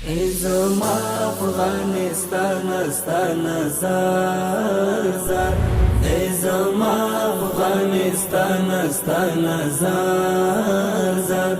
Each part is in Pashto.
ای زما افغانستان ستانه زار زار، ای زما افغانستان ستانه زار زار.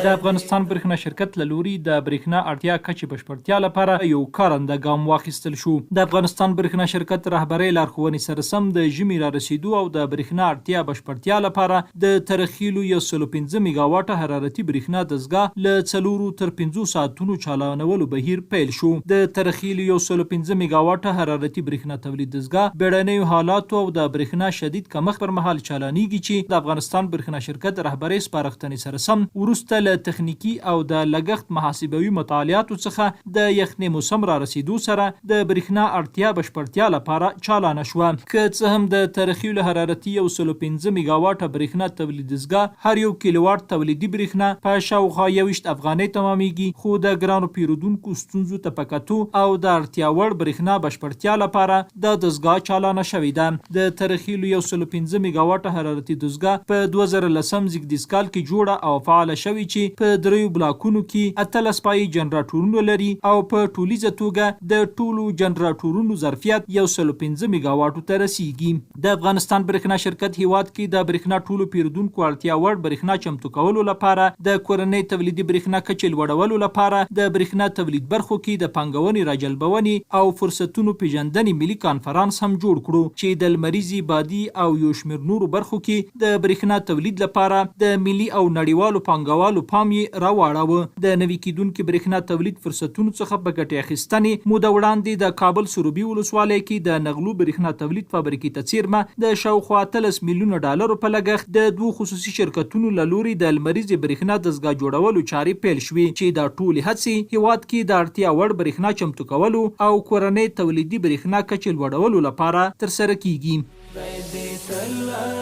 د افغانستان برښنا شرکت له لوري د برښنا اړتیا کچې بشپړتیا لپاره یو کارنده ګام واخیستل شو. د افغانستان برښنا شرکت رهبرۍ لارښوونې سره سم د ژمي رارسېدو او د برښنا اړتیا بشپړتیا لپاره د ترخیلو یو سلو پنځه میګاواټه حرارتي برښنا دستګاه له څلورو تر پنځو ساعتونو چالانولو بهیر پیل شو. د ترخیلو یو سلو پنځه میګاواټه حرارتي برښنا تولید دستګاه بیړنیو حالاتو او د برښنا شدید کمښت پر مهال چالانیږي چې د افغانستان برښنا شرکت رهبرۍ سپارښتنې سره سم وروسته له تخنیکي او د لګښت محاسبوي مطالعاتو څخه د یخنې موسم رارسېدو سره د برښنا اړتیا بشپړتیا لپاره چالانه شوه. که څه هم د ترخیل حرارتي یو سلو پنځه میګاواټه برښنا تولید دستګاه هر یو کیلوواټ تولیدي برښنا په شاوخوا 21 افغانۍ تمامیږي، خو د ګرانو پیرودونکو ستونزو ته په کتو او د اړتیا وړ برښنا بشپړتیا لپاره دا دستګاه چالانه شوې ده. د ترخیلو یو سلو پنځه میګاواټه حرارتي دستګاه په 2010 زیږدیز کال کې جوړه او فعاله شوې چې په دریو بلاکونو کې 18 پایې جنراټورونه لري او په ټولیزه توګه د ټولو جنراټورونو ظرفیت یو سلو پنځه میګاواټو ته رسیږي. د افغانستان برښنا شرکت هیواد کې د برښنا ټولو پیرودونکو اړتیا وړ برښنا چمتو کولو لپاره د کورنۍ تولیدي برښنا کچې لوړولو لپاره د برښنا تولید برخو کې د پانګونې راجلبونې او فرصتونو پیژندنې ملي کانفرانس هم جوړ کړو چې د لمریزې، بادي او یو شمېر نورو برخو کې د برښنا تولید لپاره د ملي او نړیوالو پانګوالو پام یې راواړاوه. د نوي کېدونکي برښنا تولید فرصتونو څخه په ګټې اخیستنې موده وړاندې د کابل سروبي ولسوالۍ کې د نغلو برښنا تولید فابریکې ته څېرمه د شاوخوا 18 میلیونه ډالرو په لګښت د دوو خصوصي شرکتونو له لوري د لمریزې برښنا دستګاه جوړولو چارې پیل شوې چې دا ټولې هڅې هېواد کې د اړتیا وړ برښنا چمتو کولو او کورنۍ تولیدي برښنا کچې لوړولو لپاره ترسره کېږي. خدای دې تل